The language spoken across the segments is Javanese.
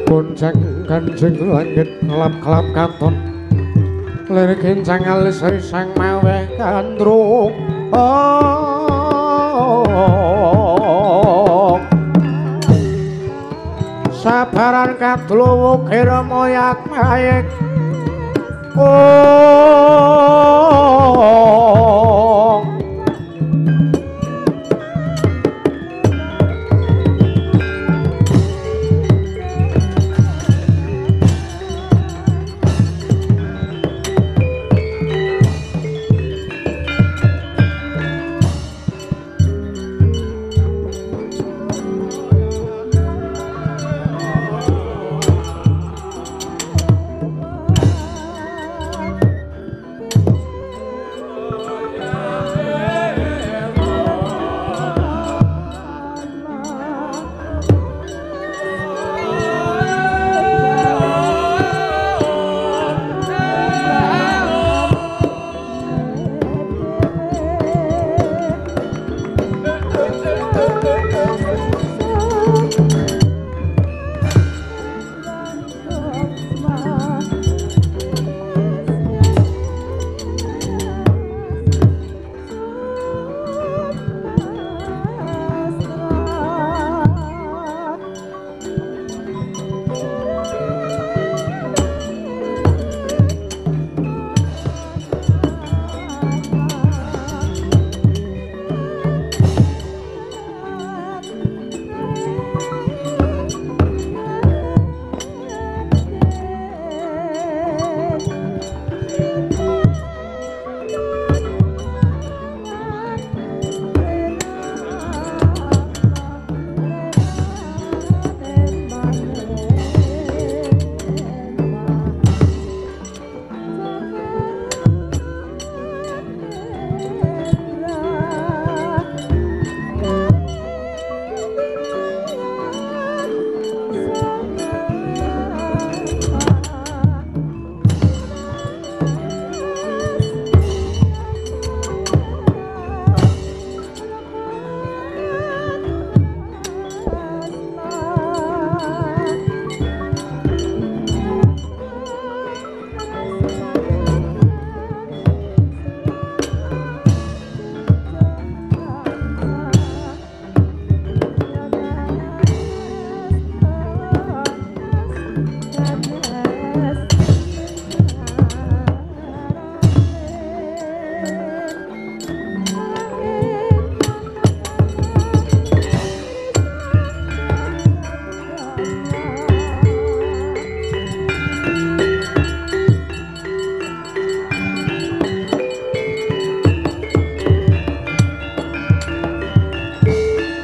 Goncang kanjeng langit kelap-kelap katon lir kincang alis risang maweh gandrung. Sabaran kadlo wukir moyak mayek.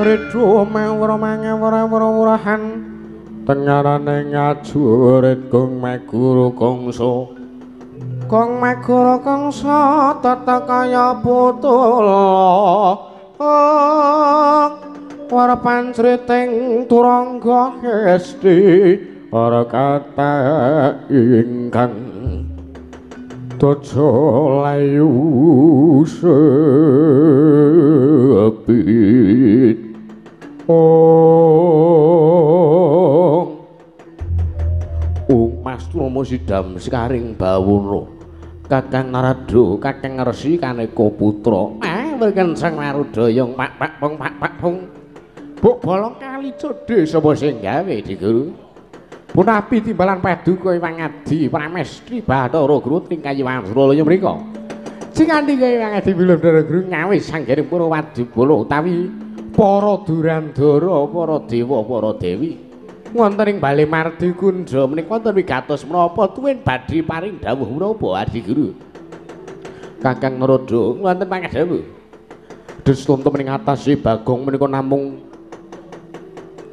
Ridho mawra mangawra-wurahan tengarane ngajurit Gong Maguru Kangsa. Gong Maguru Kangsa tata kaya putul wara pancreting turangga hesti ora kata ingkang tojo layu sepit. Ung Mas Romo Sidam sekaring bawono Kakang Narada Kakang Resi Kaneka Putra werken sang Marudayang pak pak pong pak pak pong buk bolong kali codhe sapa sing gawe Dik Guru punapi timbalan paduka Iwang Adi Pramesti Bathara Guru tingkayi Wansralaya mriku sing andi Iwang Adi Bilundara Guru ngawis sanggening para wadubala utawi para durandara, para dewa, para dewi wonten ing bale Mardi Kundha menika wonten wigatos menapa tuwin badhe paring dawuh menapa Adi Guru Kakang Narada wonten pangadhawuh Destanta ing atase Bagong menika namung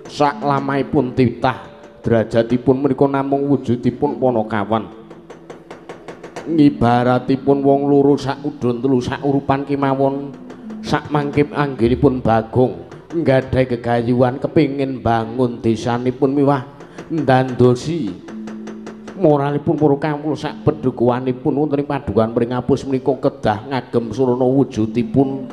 saklamaipun titah derajatipun menika namung wujudipun panakawan ngibaratipun wong loro sak udun telu sak urupan kemawon sak mangke anggenipun Bagong nggadahi gegayuhan kepingin bangun desanipun miwah ndandosi moralipun para kawula sak pedukuhanipun wonten ing padukuhan Pringapus menika kedah ngagem surana wujudipun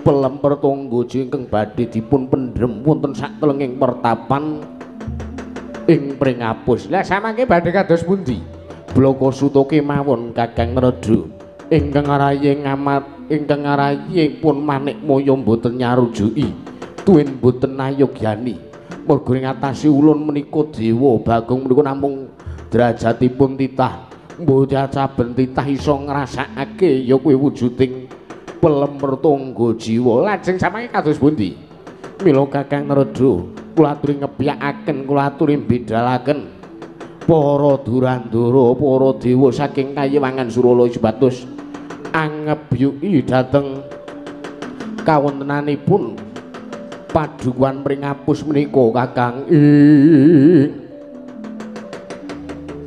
pelemper tangga ingkang badhe dipun pendhem wonten sak telenging pertapan ing Pringapus. Lah samangke badhe kados pundi? Bloko suta kemawon Kakang Narada ingkang ngarayi ngamat ingkang ngarayi pun Manikmaya mboten nyarujuki tuwin mboten nayogyani. Merga ing atase ulun menika dewa Bagong menika namung derajatipun titah mboten saben titah iso ngrasakake ya kuwi wujuding pelem mertangga jiwa. Lajeng samangke kados pundi? Mila Kakang Narada kula aturi ngepyakaken, kula aturi mbedalaken para durandara, para dewa saking Kayiwangan Suralaya supados angebyuki dhateng kawontenanipun padukuhan Pringapus menika Kakang. Ing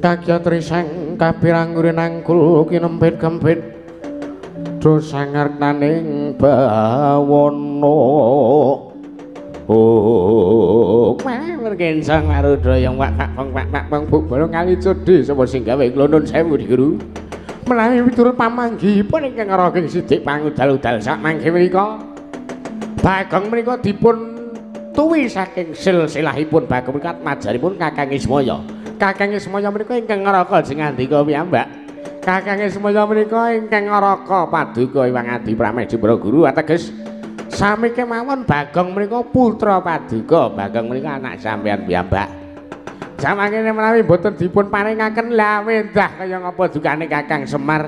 Kakyatri sang kapirang nangkul kinempit-kempit do sangartaning bawana. Oh, merkensang marudaya wak pak pong pak pak pong buk bolong kali cedhi sapa sing gawe kula nun sewu Guru. Menawi miturut pamanggihipun ingkang Raging Sidik pangudal-udal sak mangke menika Bagong menika dipun tuwi saking silsilahipun Bagong menika majaripun Kakang Ismaya. Kakang Ismaya menika ingkang ngraka jeng ngandika piyambak. Kakang Ismaya menika ingkang ngraka paduka Hyang Adi Pramesti Para Guru ateges sami kemawon Bagong menika putra paduka, Bagong menika anak sampeyan piyambak. Samangkene menawi mboten dipun paringaken lha wendah kaya ngapa dukane Kakang Semar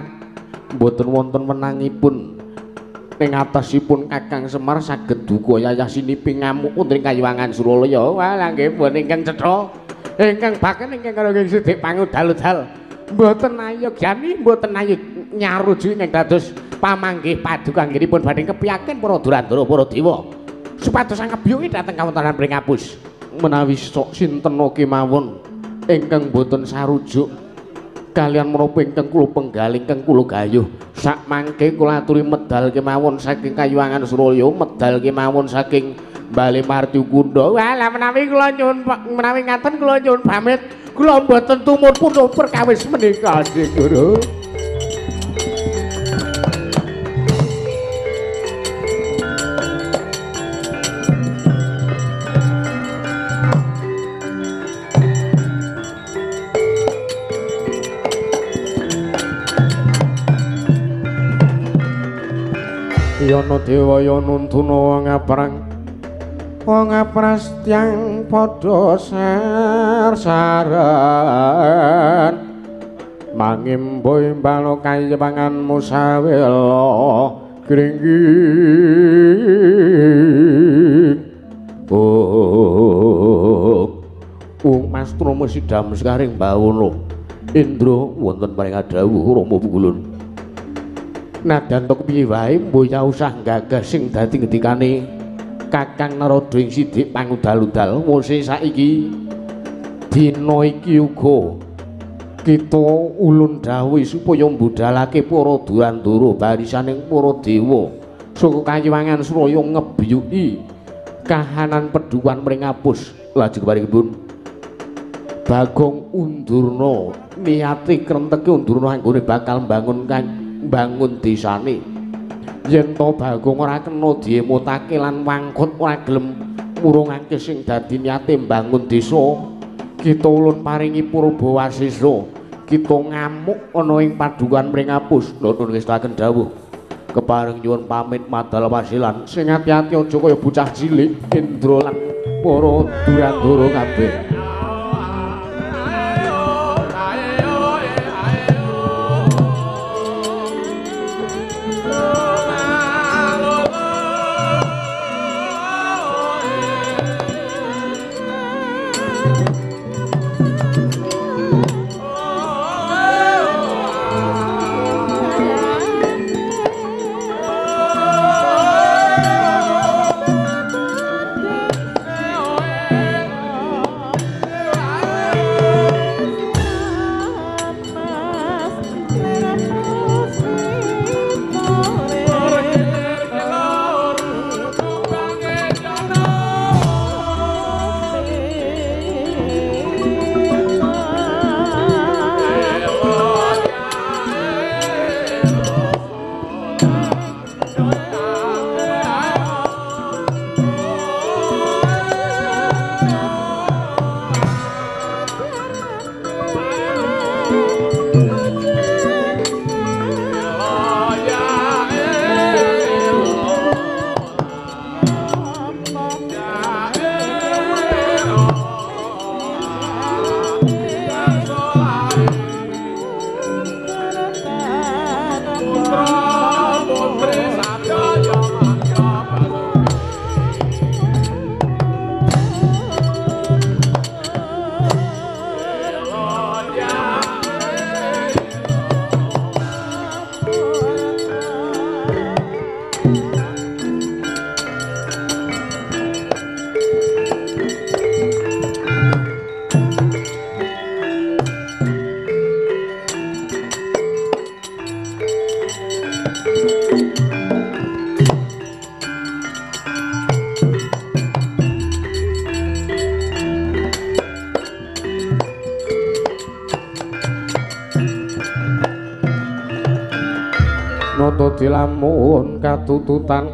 mboten wonten wenangipun ing atasipun Kakang Semar saged duka yayah sinipi ngamuk wonten ing Kayiwangan Suralaya. Wah lha nggih pun ingkang cetha ingkang baken ingkang Raging Sidik pangudal-udal mboten ayogyani mboten ayo nyaruju ingkang dados pamanggih paduka anggenipun badhe kepiyaken para durandara para dewa supados angebyuki dhateng kawontenan Pringapus. Menawi sok sinten kemawon ingkang boten sarujuk kalian menapa ingkang kula penggal ingkang kula gayuh sak mangke kula aturi medal kemawon saking Kayiwangan Suralaya, medal kemawon saking Bale Martukunda. Wah lah menawi kula nyuwun menawi ngaten kula nyuwun pamit kula mboten tumut punapa perkawis menika Guru. Yana dewa ya nuntuna wong aprang wong aprastyang padha sarsaran mangimbo imbalo kayiwangan musawela gringging. Oh, Wong Mas Trama sidam sekaring bawana Indra wonten paring dawuh Rama Pungulun. Nadyan to kepiye wae mboya usah gagas sing dadi ngendikane Kakang Narada ing Sidik pangudal-udal mose saiki dina iki uga kita ulun dawuhi supaya mbudalake para durandara barisaning para dewa saka Kayiwangan Suralaya ngebyuki kahanan peduwan Pringapus. Lajeng paringipun Bagong Undurna niate krenteke Undurna anggone bakal mbangun bangun desane. Yen to Bagong ora kena diemutake lan wangkut ora gelem murungake sing dadi niate mbangun desa, kita ulun paringi purba wasesa, kita ngamuk ana ing padukan Pringapus. Nuwun ngestakaken dawuh kepareng nyuwun pamit madal wasilan sing ati-ati aja kaya bocah cilik Indra lan para durandara kabeh. Thank you. Narada dilamun katututan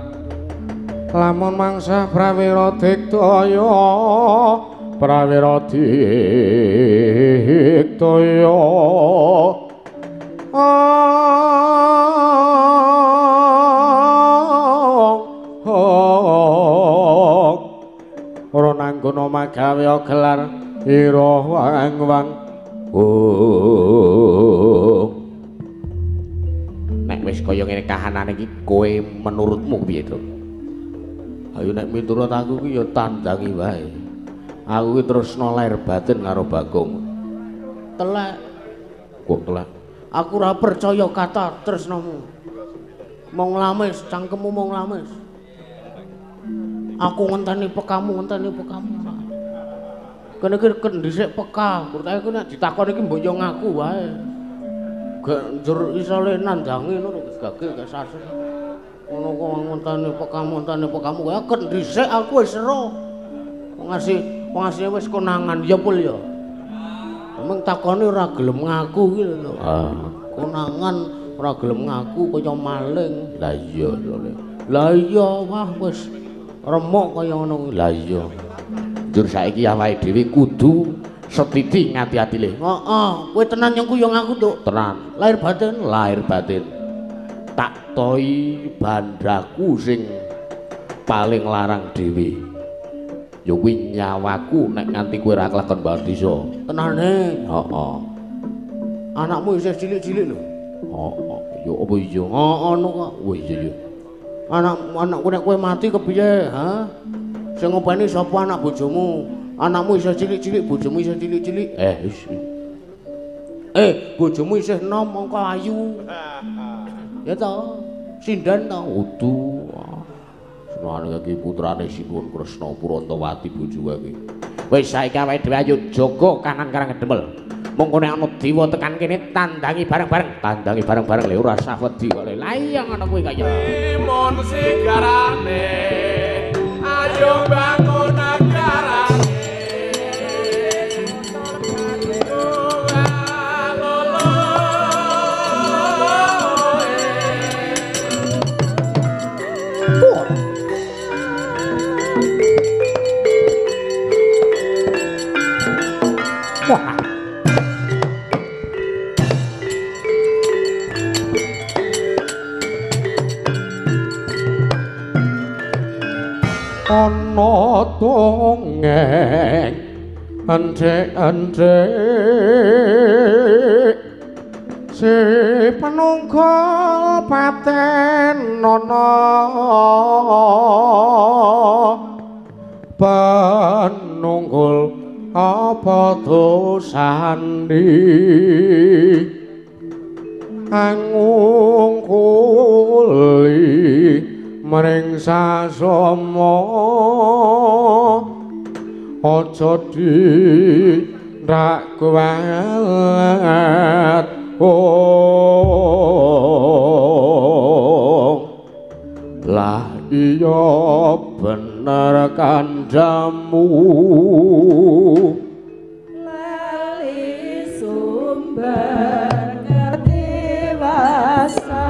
lamun mangsa prawira diktaya prawira diktaya ora nanggono magawe gelar ira wang-wang. Oh. Nek wis kaya ngene kahanane iki kowe menurutmu piye, Truk? Ayo nek miturut aku ki ya tandangi wae. Aku ki tresna lahir batin karo Bagong. Telek. Kok telek? Aku ora percaya kata tresnamu. Mong lamis, cangkemmu mong lamis. Aku ngenteni pekamu, ngenteni pekamu. Kene iki kendhisik peka, kurtake ku nek ditakoni iki mbok yo ngaku wae. Gak njur iso le nandangi ngono gage gak sasut. Ngono kok ngenteni pekamu, ngenteni pekamu kaya kendhisik aku wis ero. Wong asih wis konangan ya pul ya. Meng takoni ora gelem ngaku iki lho. Ah, konangan ora gelem ngaku kaya maling. Lah iya lho. Lah iya wah wis remuk kaya ngono kuwi. Lah iya. Njur saiki awake dhewe kudu setiti ngati-ati le. Heeh, kowe tenan nyengku ya ngaku, Nduk. Tenan. Lahir batin, lahir batin. Tak toi bandraku sing paling larang dhewe. Ya kuwi nyawaku nek nganti kowe ora kelakon Bandisa. Tenane? Heeh. Anakmu isih cilik-cilik lho. Heeh. Ya apa iya? Heeh ngono kok. Wah iya iya. Anak-anakku nek kowe mati kepiye, ha? Sing ngopeni sapa anak bojomu? Anakmu isih cilik-cilik, bojomu isih cilik-cilik. Bojomu isih enom mongko ayu. Ya to, sinden to. Udu. Senengane iki putrane Sinuwun Kresna Purantawati bojo iki. Wis saiki awake dhewe ayo jaga kanan karang gedemel. Mongko nek ana dewa tekan kene tandangi bareng-bareng, tandangi bareng-bareng le ora usah wedi kok le. Lah iya ngono kuwi kaya. Timun sigarane ayo bangun nagarane. Wah. Ana dongeng endhek-endhek si penunggal paten ana penunggul apa dosane angungkuli mring sasama aja dindak kuwalat. Oh lah iya bener kandhamu lali sumber ngerti wasa.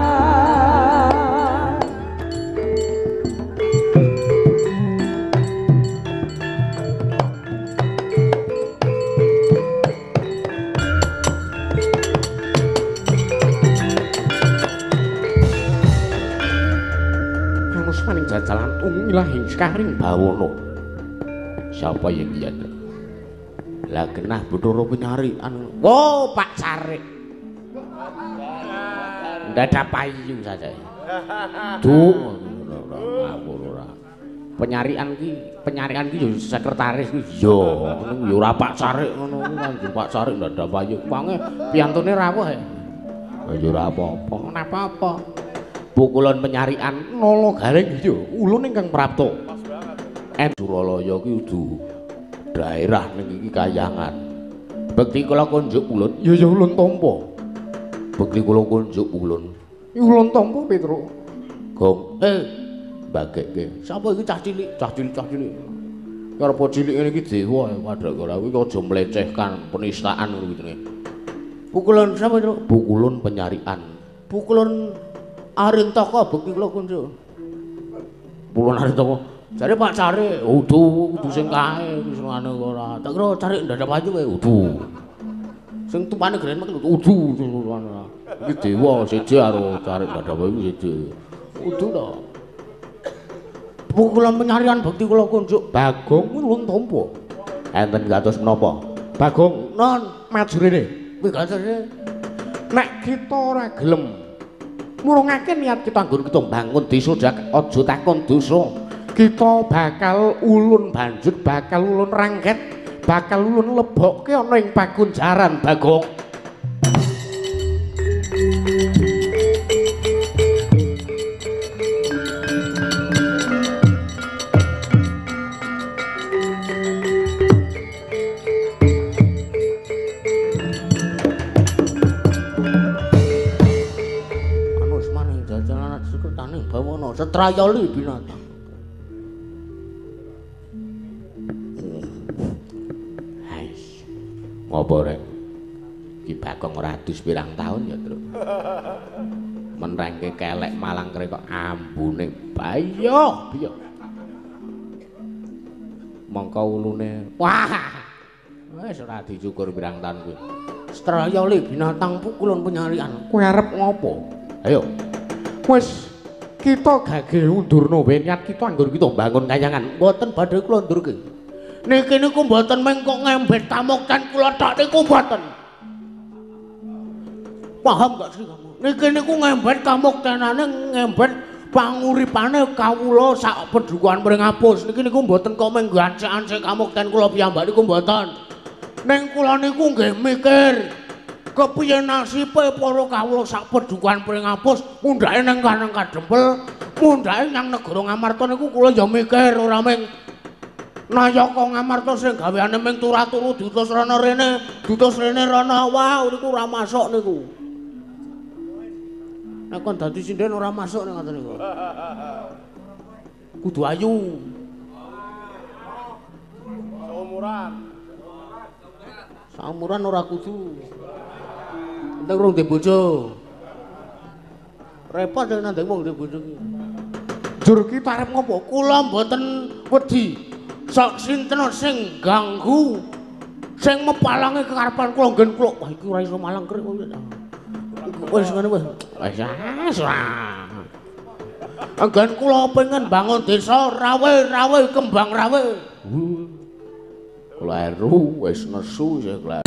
Jajalan ungilahing sekaring bawono. Siapa yang iya? Lah genah Bathara penyarian. Oh, Pak Carik. Ndadak payu saja. Duh, ngawur ora. Penyarian ki yo sekretaris ki yo, ngono yo ora Pak Carik ngono kuwi Pak Carik ndadak payu. Pange piyantune rawuh. Ya ora apa-apa, ora apa-apa. Pukulan penyarian nala garing iya ulun ingkang prapta. En Suralaya ki kudu daerah ning iki kayangan. Bekti kula kunjuk ulun, ya ya ulun tampa. Bekti kula kunjuk ulun. Ulun tampa Petruk. Gong, bagekke. Sapa iki cah cilik? Cah cilik, cah cilik. Arep cilik ngene iki dewa padha ora kuwi aja mlecehkan penistaan ngono kuwi jenenge. Pukulan sapa, Truk? Pukulun penyarian. Pukulun Arintaka bekti kula kunjuk. Pulun Arintaka. Jare Pak Carik, udu kudu sing kae senengane ora. Tak kira carik ndadap ayu kowe udu. Sing tumpane gren mek udu ora. Iki dewa siji karo carik ndadap ayu siji. Udu to. Pukulan penyarian bekti kula kunjuk Bagong nuwun tampa. Enten kados menapa? Bagong non maju rene. Wigatose nek kita ora gelem murungake niat kita nggon kita bangun desa aja takon dosa. Kita bakal ulun banjut, bakal ulun rangket, bakal ulun lebokke ana ing pakunjaran Bagong. Anusmaning jajalan sekretaning bawana setrayali binatang. Ngopo rek? Ki Bagong ora adus pirang taun ya, Truk. Menrengke kelek malang kre kok ambune bayoh, biyoh. Mongko ulune. Wah. Wis ora dicukur pirang taun kuwi. Setrayali binatang pukulun penyarian. Kowe arep ngopo? Ayo. Wis kita gage undurna wae niat kita anggur kita bangun kayangan. Mboten badhe kula undurke. Niki niku mboten mung kok ngembet kamukten kula tok niku mboten. Paham gak sih kamu? Niki niku ngembet kamuktenane ngembet panguripane kawula sak pedukuhan Pringapus. Niki niku mboten kok mung gancik-ancik kamukten kula piyambak niku mboten. Ning kula niku nggih mikir kepiye nasibe para kawula sak pedukuhan Pringapus mundhake nang Kanang Kadempel, mundhake nang negara Ngamarta niku kula ya mikir ora mung Nayaka Ngamarta sing gaweane ming turu-turu diutus rono rene, diutus rene rono. Wah, niku ora masuk niku. Nek kon dadi sinden ora masuk nek ngoten niku. Kudu ayu. Saumuran. Saumuran ora kudu. Entek rung ndek bojo. Repot nek nandheng wong ndek bojo ki. Jur ki arep ngopo? Kula mboten wedi. Sok sinten sing ganggu sing mepalangi kekarepan kula nggen kula. Wah iki ora iso malang krik wis ngene wis. Wis ora. Anggen kula pengen bangun desa rawe-rawe kembang rawe. Kleru wis nesu isih kleru.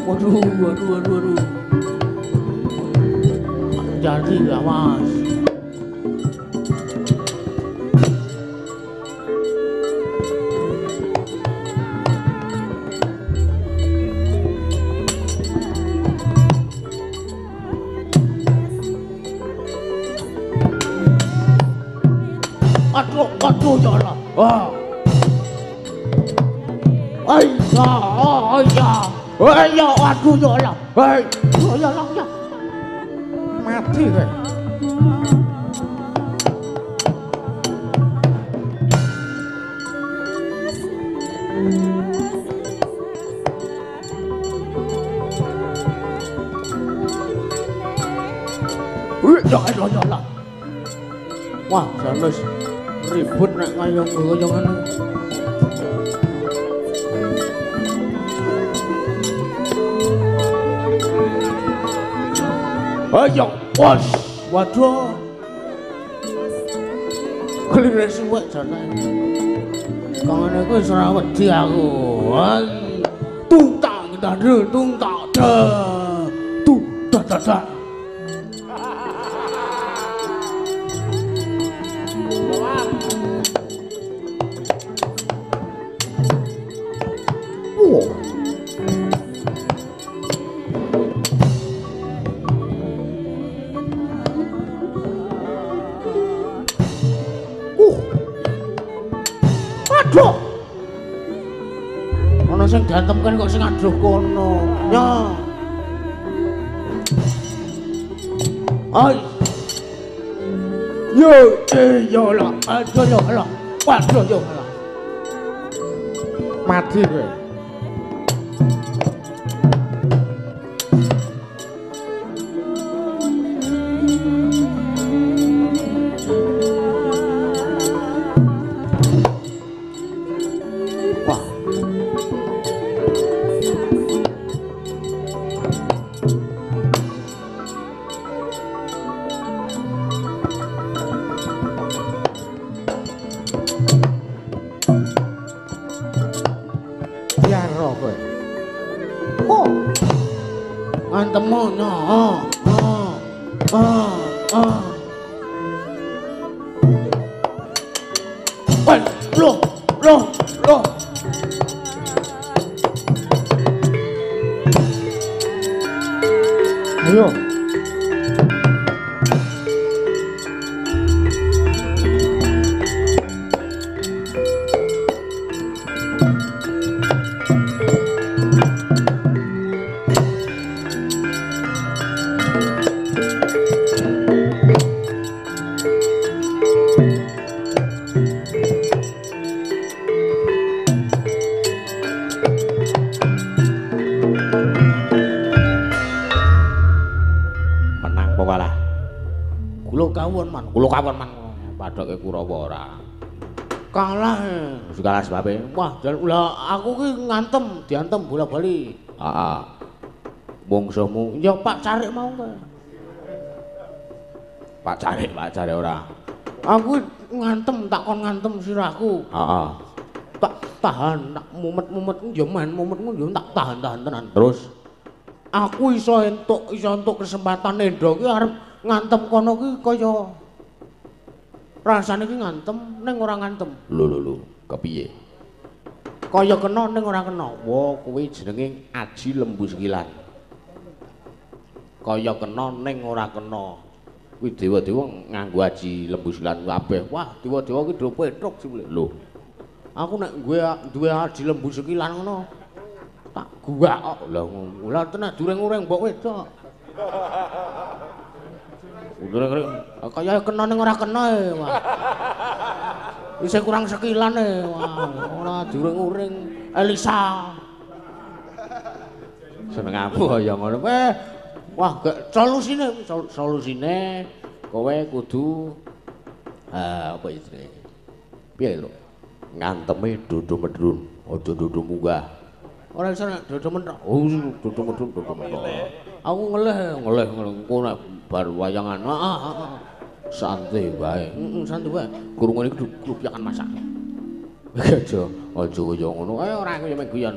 Waduh. Jadi awas. Aduh, ya Allah. Ah. Ayo, aduh, ya Allah. Hei, ya Allah, ya. Mati kowe. Ya Allah. Wah, janes ribut nek kaya ngono. Ayo, bos. Waduh. Klire suwek jane. Kangane kuwi wis ora wedi aku. Tung tak tandhe, tung tak da. Tung da da da. Ana sing diantem kan kok sing aduh kono. Ya. Ai. Yo yo lah, aduh yo lah. Waduh yo lah. Mati kowe. Wah. Biaro kowe. Oh. Ngantemo no. Oh. Oh. Oh. Wah, loh, loh, loh. Ayo. Menang apa kalah? Kula kawon man, kula kawon man. Padake Kurawa ora. Kalah. Wis kalah sebabe. Wah, lah aku ki ngantem, diantem bola-bali. Heeh. Mungsuhmu ya Pak Carik mau kae. Pak Carik, Pak Carik ora. Aku ngantem, tak kon ngantem sirahku. Heeh. Tak tahan, tak mumet-mumet ya main mumet ya tak tahan-tahan tenan. Terus aku iso entuk kesempatan endo ki arep ngantem kono ki kaya rasane ki ngantem ning ora ngantem. Lho lho lho, kepiye? Kaya kena ning ora kena. Wah, kuwi jenenge aji lembu sekilan. Kaya kena ning ora kena. Kuwi dewa-dewa nganggo aji lembu sekilan kabeh. Wah, dewa-dewa ki do petruk sih. Lho. Aku nek duwe aji lembu sekilan ngono tak guwak kok. Lah ngono. Lah tenan dureng-ureng mbok wedok. Ureng-ureng kaya kena ning ora kena e, wah. Isih kurang sekilan e, wah. Ora dureng-ureng Elisa. Seneng aku kaya ngono. Wah, gak solusine, solusine kowe kudu apa jenenge? Piye lho? Nganteme dodo medhun, aja dodo munggah. Ora iso nek dodo mentok. Oh, dodo medhun, dodo mentok. Aku ngelih, ngelih engko nek bar wayangan. Heeh. Santai wae. Heeh, santai wae. Gurungane iki klupyakan masak. Aja, aja kaya ngono. Ora aku ya mung guyon.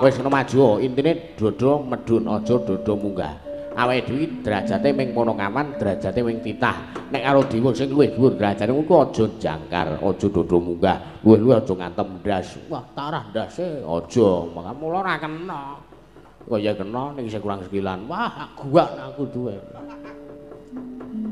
Wis ngono maju, intine dodo medhun, aja dodo munggah. Awake dhewe derajate ming Ponokawan, derajate ming titah. Nek karo dewa sing luwih dhuwur derajate kuwi aja jangkar, aja dodo munggah, luwih-luwih aja ngantem ndas. Wah, tarah ndase aja, maka mula ora kena. Kaya kena ning isih kurang sekilan. Wah, guwak aku duwe.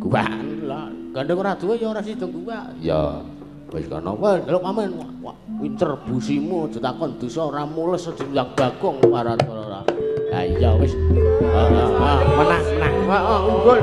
Guwak lah, gandeng ora duwe ya ora sida guwak. Ya, wis kono. Wah, ndelok pamen. Wah, pinter busimu aja takon dosa ora mules aja diundang Bagong parat ora. Ha iya wis. Menang, menang. Heeh, unggul.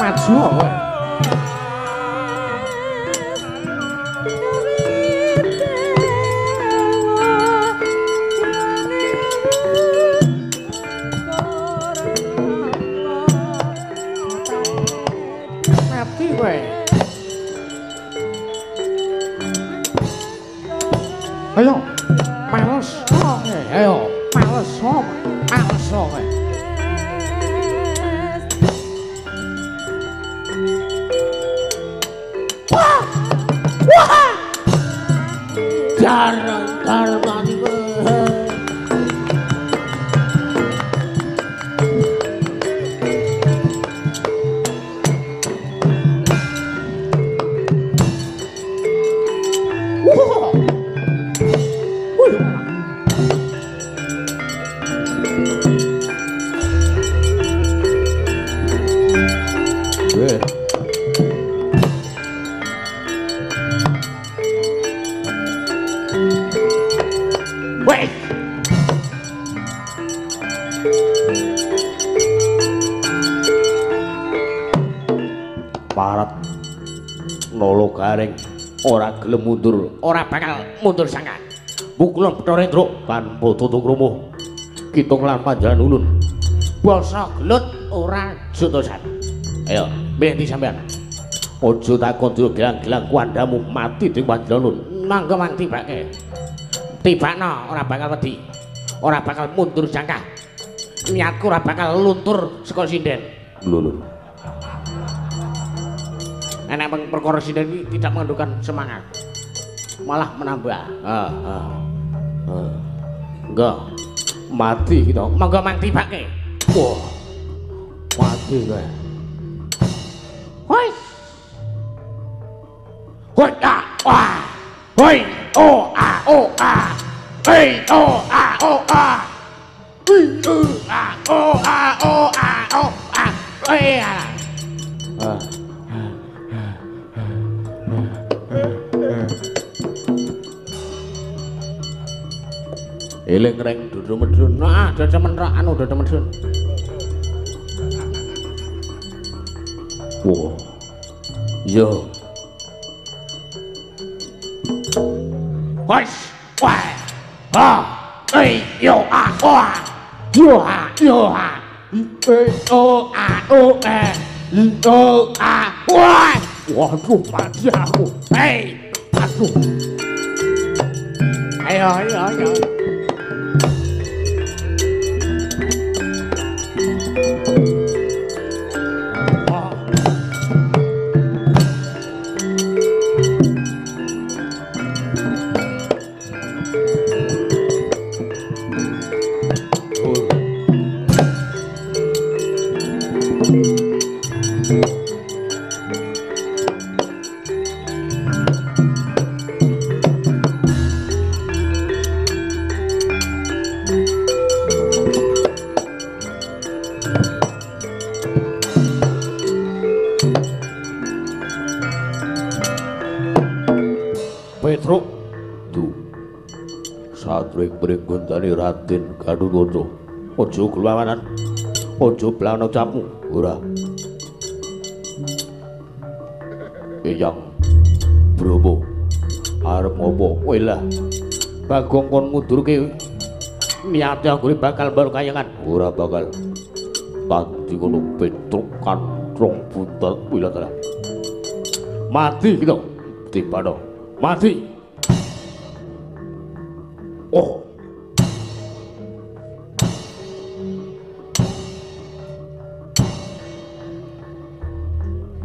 Maju kowe. Kowe. Ayo, males. Ayo, males. Males kowe. Wah! Wah! Dar mati kowe. Nolo Gareng ora gelem mundur, ora bakal mundur sangka. Pukulan Bathara Indra tanpa tutung krumuh. Kitung lan panjenengan ulun. Basa gelut ora jotosan. Ayo, milih ndi sampean? Aja takon gelang-gelang kuandamu mati dening panjenengan ulun. Mangga mang tibake. Tibakno ora bakal wedi. Ora bakal mundur jangka. Niatku ora bakal luntur saka sinden. Lho lho. Enak perkara sinden iki tidak mengendurkan semangat, malah menambah. Enggak mati kita, monggo mang tibake. Wah, mati kowe. Hoi, hoi ah, wah, hoi, o a o a, hei o a o a, i u a o a o a o a, hei a. Eling reng dodo medhun. Nah, dodo menrak anu dodo medhun. Wah. Yo. Wes. Wah. Ha. Ei yo a o a. Yo ha yo ha. I e o a o e. I o a. Wah. Waduh mati aku. Hei. Aduh. Ayo ayo ayo. Petruk tu satrik pring gontane Raden Gatotkaca. Aja kelawanan, aja blano capmu ora. Eyang Bromo arep ngopo kowe lah? Bagong kon ngundurke niate anggone bakal mbar kayangan ora bakal. Tadi kono Petruk kantrong buntet wilatara. Mati kita tibano. Mati. Oh.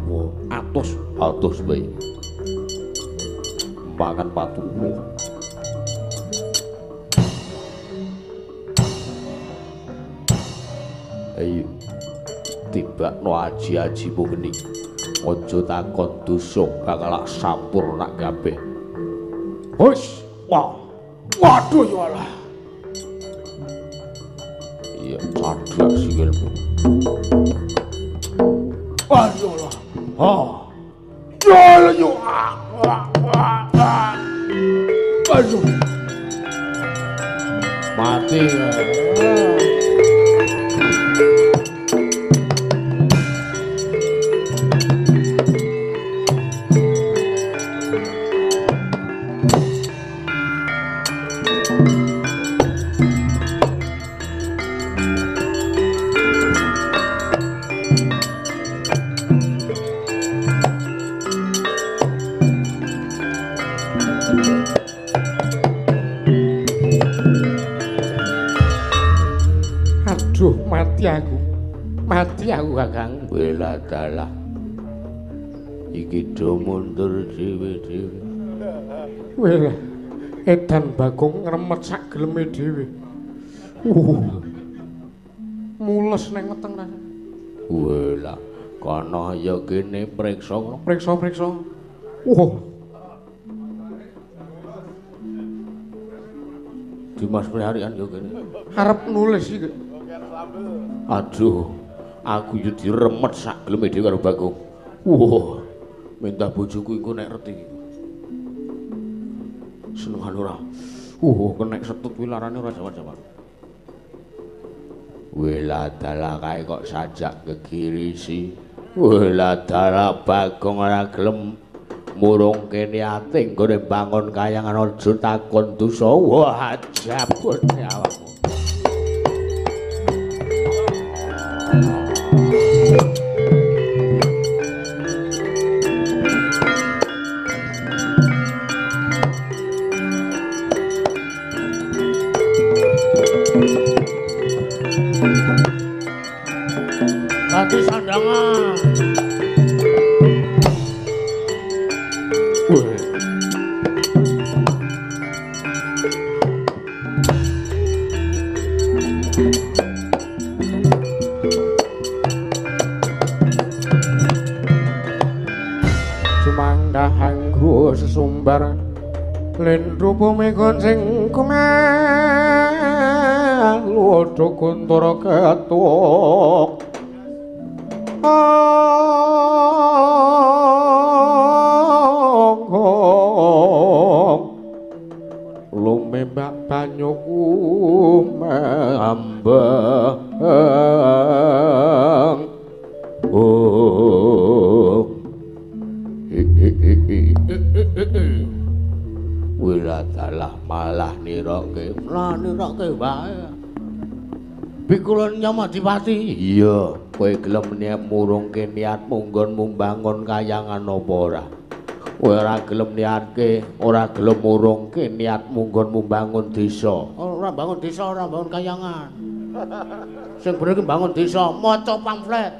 Wah, atos, atos bae. Mangan patu. Ayo. Tibakno aji-ajimu geni. Aja takon dosa bakal lak sampurna kabeh. Hus, wah, waduh ya Allah. Iya, cadhak sikilmu. Waduh ya Allah. Ha. Ya Allah yo. Aduh. Mati. Mati aku. Mati aku, Kakang. Wela dalah. Iki do mundur dhewe-dhewe. Wela. Edan Bagong ngremet sak geleme dhewe. Mules nang weteng rasane. Wela, kono ya kene priksa. Priksa-priksa. Dimas Priharian ya kene. Arep nulis iki. Aduh, aku yo diremet sak geleme dhewe karo Bagong. Wah, minta bojoku iku nek reti. Senengan ora. Kenek setut kuwi larane ora jawa-jawa. Wela dalah kae kok sajak kegirisi. Wela dalah Bagong ora gelem murungke niate nggone bangun kayangan aja takon dosa. Wah, jabut awakmu. Ganti sandangan. Wih. Sumangga hanggo sesumbar lendru bumi gonceng kumel lodho kuntara ketuk. Lumebak banyu kumambang. Oh. Wila dalah malah niroke. Lah niroke wae. Pikulon Nyamadipati. Iya, kowe gelem niat murungke niatmu nggonmu mbangun kayangan apa ora? Kowe ora gelem niatke, ora gelem murungke niatmu nggonmu mbangun desa. Ora bangun desa, ora bangun kayangan. Sing bener ki mbangun desa, maca pamflet.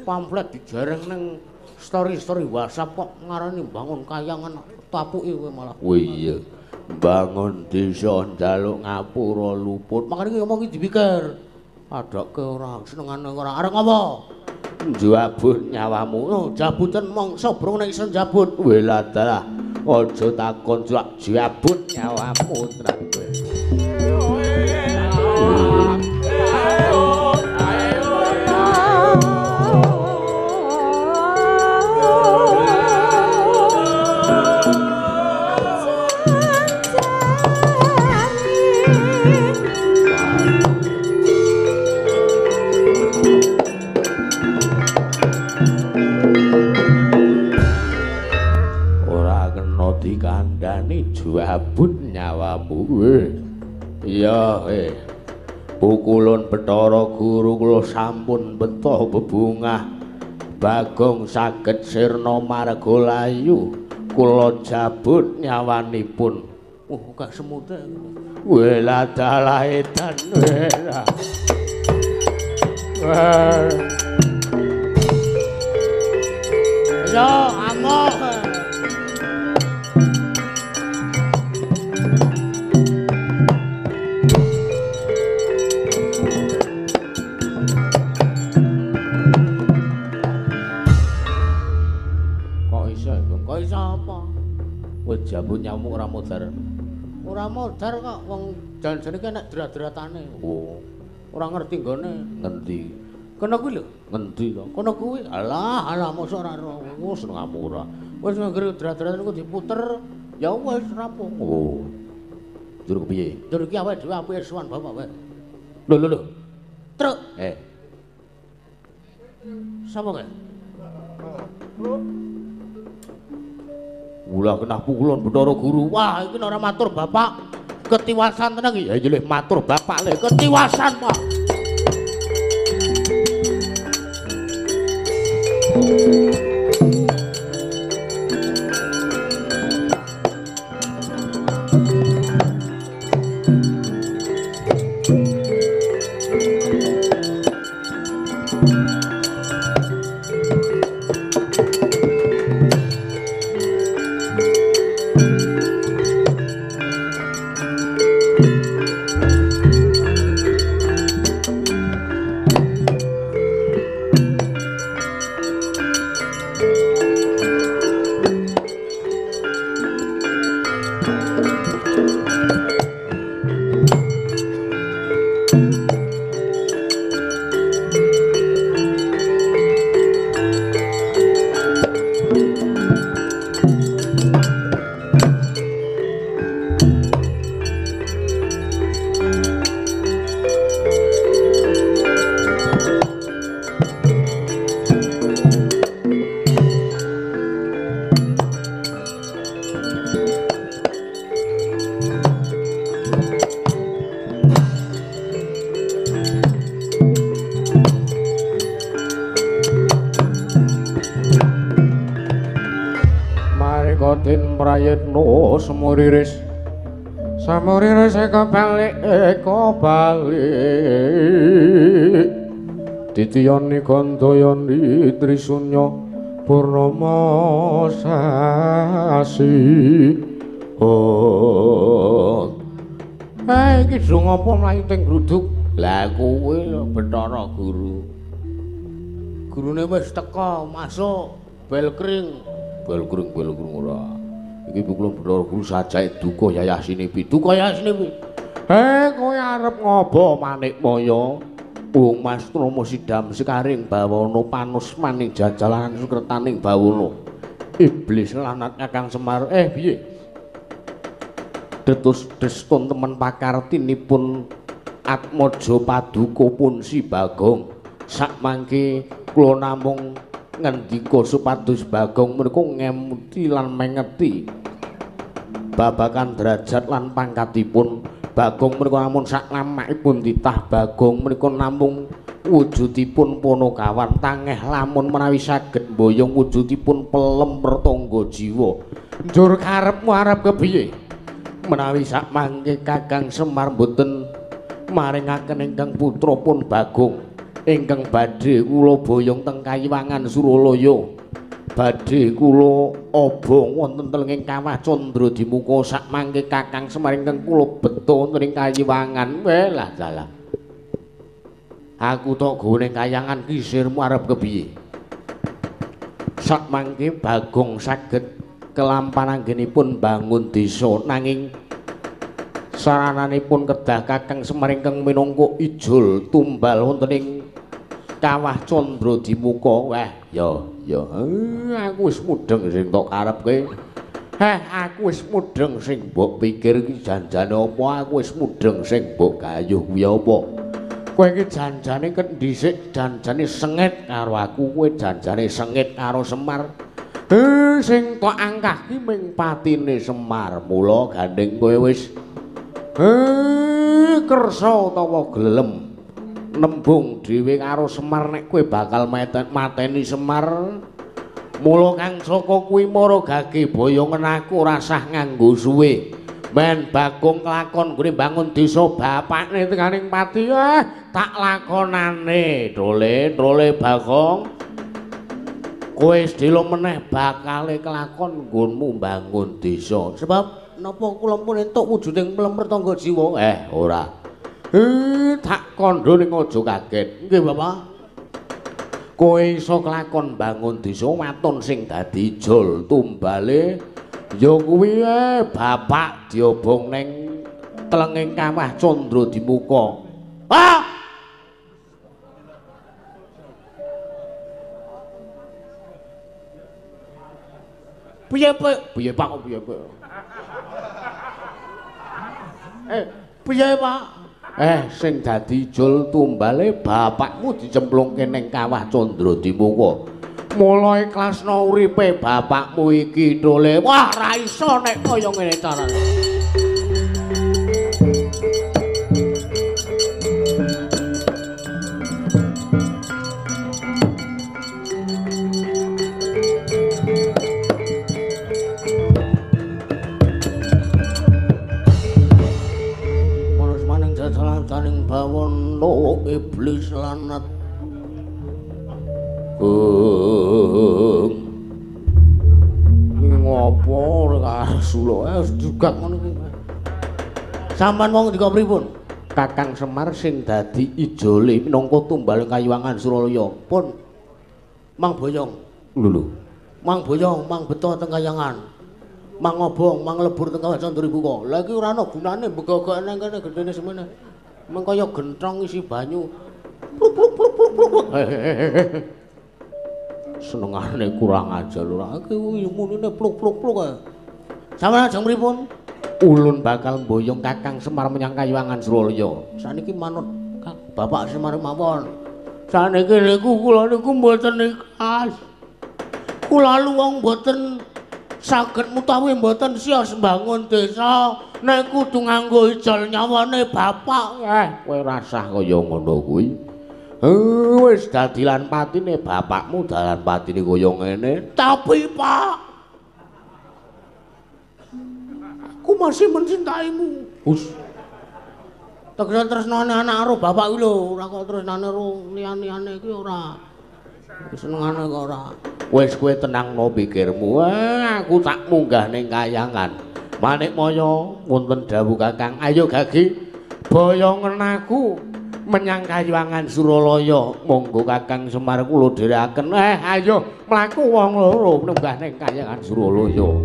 Pamflet dijareng ning story-story WhatsApp kok ngarani mbangun kayangan, tapuki kowe malah. Oh iya. Bangun desa njaluk ngapura luput. Makane iki ngomong iki dipikir. Adoke ora senengane ora arep apa? Njabut nyawamu. Oh, jabutan mangsa brung nek iso njabut. Wela dalah. Aja takon jak jabut nyawamu tenan kowe. Dikandani jabut nyawamu. Iya, Pukulun Bathara Guru kula sampun beto bebungah. Bagong saged sirna marga layu. Kula jabut nyawanipun. Oh, gak semute. Wela dalah edan wela. Yo, amok. Jabut nyamuk ora modar. Ora modar kok wong janjane ki nek drat-dratane. Oh. Ora ngerti nggone. Ngendi? Kono kuwi lho, ngendi to? Kono kuwi. Alah, alah mosok ora wis ngamuk ora. Wis nggere drat-dratane ku diputer, ya wis rampung. Oh. Jur kepiye? Jur iki awake dhewe apike sowan bapak wae. Lho lho lho. Truk. Sapa kae? Mula kena pukulun Bathara Guru. Wah, iki ora matur bapak. Ketiwasan tenan iki. Ya iya matur bapak le, ketiwasan, Pak. eka den prayitna semuriris. Samuriris eka balik eka balik. Titiyani kandayani trisunya purnama sasi. Oh. Iki do ngopo mlayu teng gruduk? Lah kowe lho Bathara Guru. Gurune wis teka, masuk bel kring. Bel kring bel kring ora. Iki kula Bathara Guru sajake duka yayasine pi. Duka yayasine pi. Kowe arep ngopo Manikmaya? Wong Mas Trama sidam sekaring bawana panusmaning jajalan sukretaning bawana. Iblis lanat Kakang Semar. Piye? Detus destun temen pakartinipun Atmaja Paduka Punsi Bagong. Sakmangke kula namung ngendika supados Bagong menika ngemuti lan mengeti babagan derajat lan pangkatipun. Bagong menika namung saklamakipun titah Bagong menika namung wujudipun Panakawan tangeh lamun menawi saged mboyong wujudipun pelem pertangga jiwa. Njur karepmu arep kepiye? Menawi sakmangke Kakang Semar mboten maringaken ingkang putra pun Bagong ingkang badhe kula boyong teng Kayiwangan Suralaya. Badhe kula obong wonten telenging kawah Candra Dimuka sakmangke Kakang Semar ingkang kula beto wonten ing Kayiwangan. Welah dalah. Aku tok gawe ning kayangan kisirmu arep kepiye? Sakmangke Bagong saged kelampan anggenipun bangun desa nanging sarananipun kedah Kakang Semar ingkang minangka ijol tumbal wonten ing kawah Candra Dimuka. Wah, ya ya, aku wis mudheng sing tok karepke. Aku wis mudheng sing mbok pikir iki janjane apa? Aku wis mudheng sing mbok gayuh kuwi apa? Kowe iki janjane ket dhisik janjane sengit karo aku, kowe janjane sengit karo Semar. Sing tok angkah ki ming patine Semar. Mula gandeng kowe wis kersa utawa gelem nembung dhewe karo Semar nek kowe bakal mateni Semar. Mula kang saka kuwi mara gage boyongen aku ora sah nganggo suwe. Men Bagong kelakon nggone bangun desa bapakne tekaning pati. Tak lakonane. Dole, dole Bagong. Kowe sedhela meneh bakale kelakon nggonmu bangun desa. Sebab napa kula pun entuk wujuding mlemer tangga jiwa? Ora. Tak kandha ning aja kaget. Nggih, Bapak. Kowe iso kelakon bangun desa waton sing dadi ijol tumbale ya kuwi bapak diobong ning telenging kawah Candra Dimuka. Ah! Piye, Pak? Piye, Pak? Piye, Pak? Piye, Pak? Sing dadi ijol tumbale bapakmu dicemplungke ning kawah Candra Dimuka. Mula ikhlasna uripe bapakmu iki dole. Wah, ra iso nek kaya ngene carane. Janing bawana iblis lanat. Iki ngopo ora sula juga ngono iki. Sampeyan wong ndika pripun? Kakang Semar sing dadi ijole minangka tumbal Kayiwangan Suralaya. Pun Mang Boyong. Lho lho. Mang Boyong, Mang beto teng Kayangan. Mang obong, mang lebur teng Kawah Candra Dimuka. Lah iki ora ana gunane mbegogok nang kene gedene semene. Meng kaya genthong isi banyu. Pluk pluk pluk pluk pluk. Senengane kurang ajar ora. Iki munine pluk pluk pluk ae. Sampeyan ajeng pripun? Ulun bakal mboyong Kakang Semar menyang Kayiwangan Suralaya. Saniki manut Bapak Semar mawon. Saniki niku kula niku mboten ikhlas. Kula luwung mboten saged mutawi mboten sios mbangun desa nek kudu nganggo ijol nyawane bapak. Kowe rasah kaya ngono kuwi. Wis dadi lan patine bapakmu dalan patine kaya ngene. Tapi Pak, Aku masih mencintaimu. Hus. Tegese tresnane anak karo bapak kuwi lho, ora kok tresnane karo liyan-liyane kuwi ora. Senengane kok ora. Wis kowe tenangno pikirmu. Aku tak munggah ning kayangan. Manikmaya wonten dawuh Kakang. Ayo Gagi, boyongen aku menyang kayangan Suralaya. Monggo Kakang Semar kula dherekaken. Ayo mlaku wong loro munggah ning kayangan Suralaya.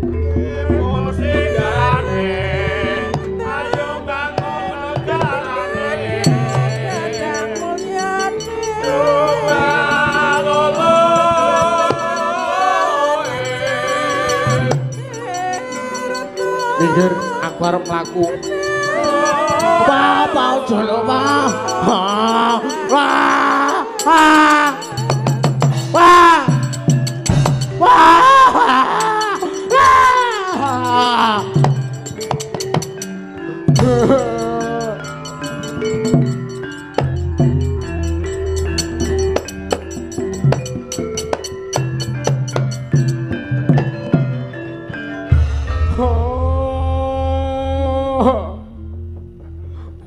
Minggir, aku arep mlaku. Bapak aja lho, Pak. Wah. Wah. Wah. Wah.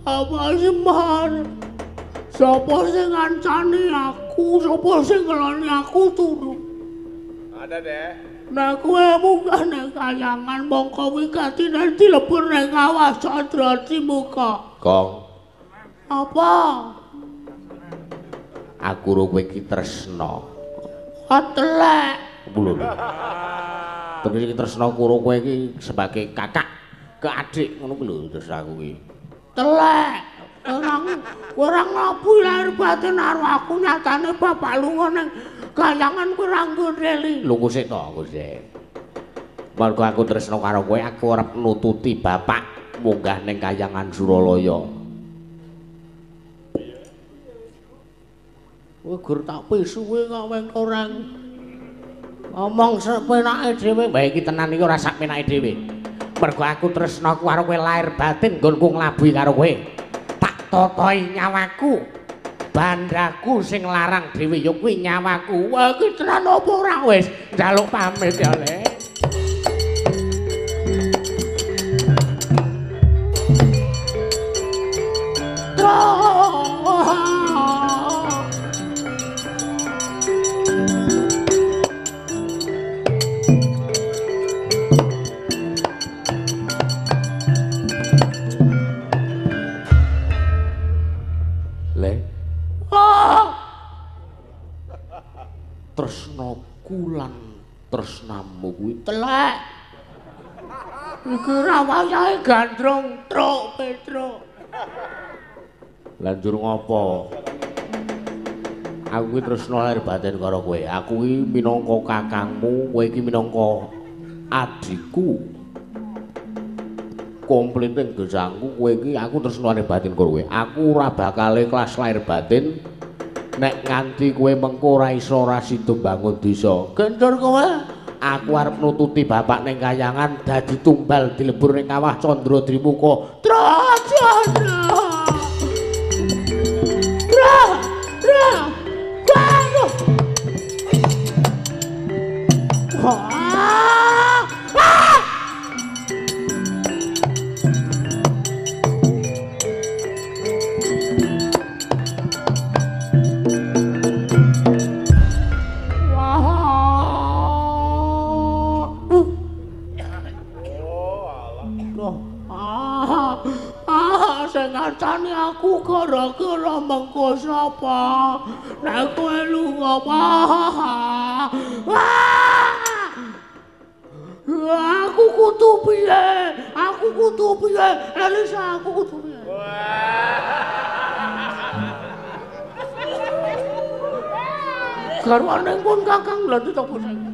Apa Semar? Sapa sing ngancani aku? Sapa sing ngeloni aku turu? Ada deh. Nek kowe munggah nang kayangan mongko wigatine dilebur nang kawah Candra Cimuka. Kong. Apa? Aku ro kowe iki tresna. Atelek. Lho. Terus iki tresna karo kowe iki sebagai kakak ke adik ngono kuwi lho terus aku iki. Telek. Ora ngapu lahir batin karo aku nyatane bapak lunga ning kayangan kuwi ora nggondheli. Lho sik to, aku sik. Mergo aku tresna karo kowe, aku arep nututi bapak munggah ning kayangan Suralaya. Kowe gur tak pisuwe kok wengkoreng. Ngomong sepenake dhewe. Wae iki tenan iki ora sak penake dhewe. Mergo aku tresna karo kowe lahir batin nggonku nglabuhi karo kowe. Tak totoi nyawaku. Bandaku sing larang dhewe ya kuwi nyawaku. Wah iki tenan apa ora wis njaluk pamit ya, Le. Tresnaku lan tresnamu kuwi telek. Iki ora wayahe gandrung truk Petruk. Lah njur ngopo? Aku kuwi tresna lahir batin karo kowe. Aku iki minangka kakangmu, kowe iki minangka adikku. Komplit ing gesangku, kowe iki aku tresna lahir batin karo kowe. Aku ora bakal ikhlas lahir batin nek nganti kowe mengko ora iso ora sida bangun desa. Gendor kowe. Aku arep nututi bapak ning kayangan dadi tumbal dilebur ning kawah Candra Drimuka. Tra Candra. Tra Tra. Waduh. Wah. Ah! Ngancani aku gara-gara mengko sapa? Nek kowe lunga aku kudu piye? Aku kudu piye? Elisa aku kudu piye? Garwane pun Kakang lha ditopo saiki.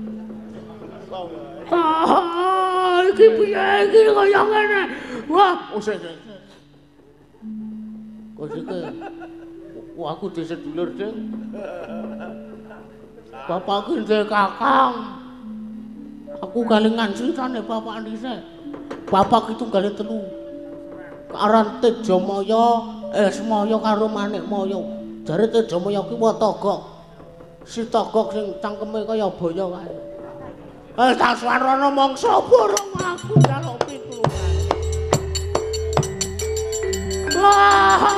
Ah, iki piye iki kaya ngene? Wah, sik. Kok iki? Wah, aku disedulur, Ding. Bapakku ndek Kakang. Aku kalingan critane bapak dhisik. Bapak ki tunggale telu. Aran Tejamaya, Esmaya karo Manikmaya. Jare Tejamaya ki watagok. Si togok sing cangkeme kaya boyo kae. Tak swarana mangsa borong aku njaluk pitulungan. Swaha.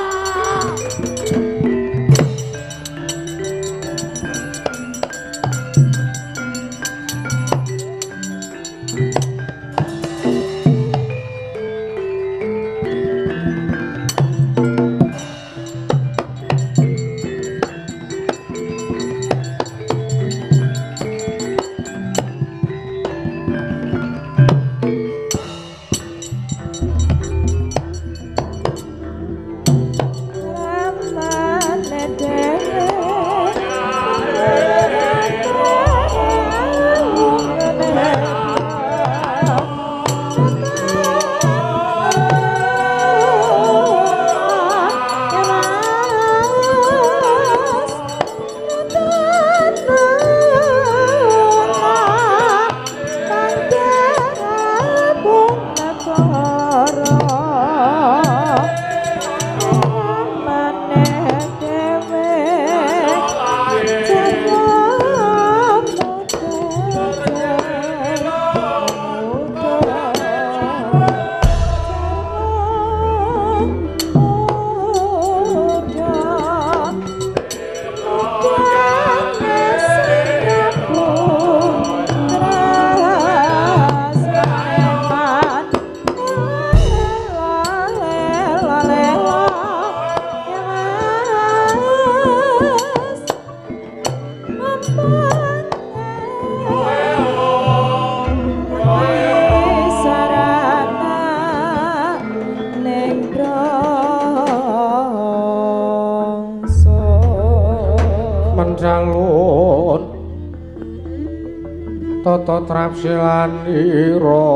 Tata trapsilanira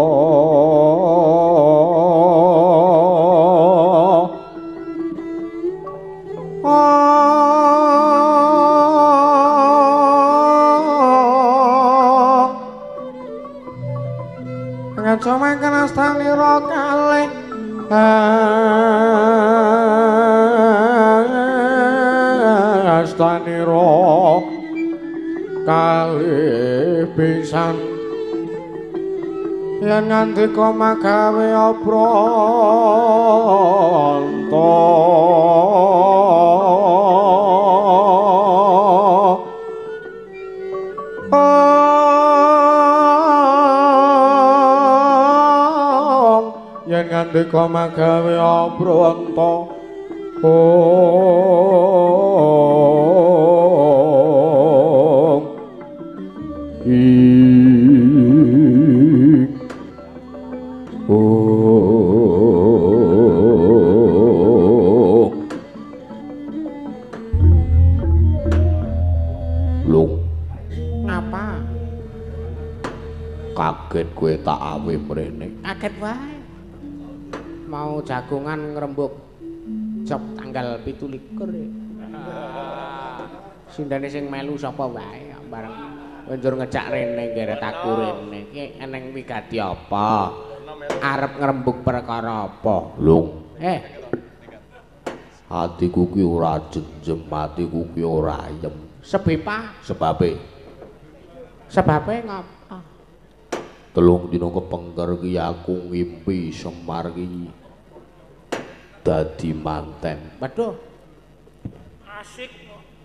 ngaca mangken astanira kalih astanira kalih pisan yen ngandika magawe apranta yen ngandika magawe apranta Lung. Ngapa? Kaget kowe tak awe mrene. Kaget wae. Mau jagongan ngrembug job tanggal 27. Sindane sing melu sapa wae bareng njur ngejak rene nggeret aku rene. Iki eneng wigati apa? Arep ngrembug perkara apa? Lung. Atiku ki ora jenjem, atiku ki ora ayem. Sebepa? Sebabe. Sebabe ngapa? Telung dina kepengker ki aku ngimpi Semar ki dadi manten. Waduh. Asik.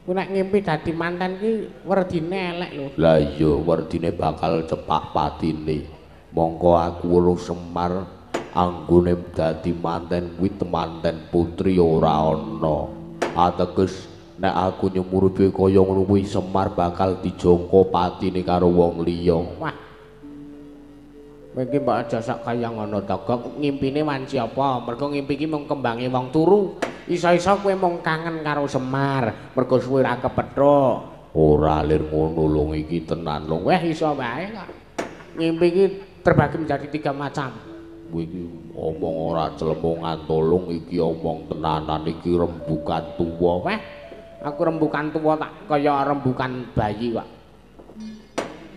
Ku nek ngimpi dadi manten ki werdine elek lho. Lah iya, werdine bakal cepak patine. Mongko aku weruh Semar anggone dadi manten kuwi temanten putri ora ana. Ateges nek aku nyumurupe kaya ngono kuwi Semar bakal dijangka patine karo wong liya. Wah. Kowe iki mbok aja sak kaya ngono to, Gok. Ngimpine wanci apa? Mergo ngimpi iki mung kembange wong turu. Iso-iso kowe mung kangen karo Semar, mergo suwe ra kepethuk. Ora lir ngono lho iki tenan lho. Weh iso wae kok. Ngimpi iki terbagi menjadi 3 macam. Kowe iki omong ora clemongan tolong iki omong tenanan iki rembukan tuwa. Weh, aku rembukan tuwa tak kaya rembukan bayi kok.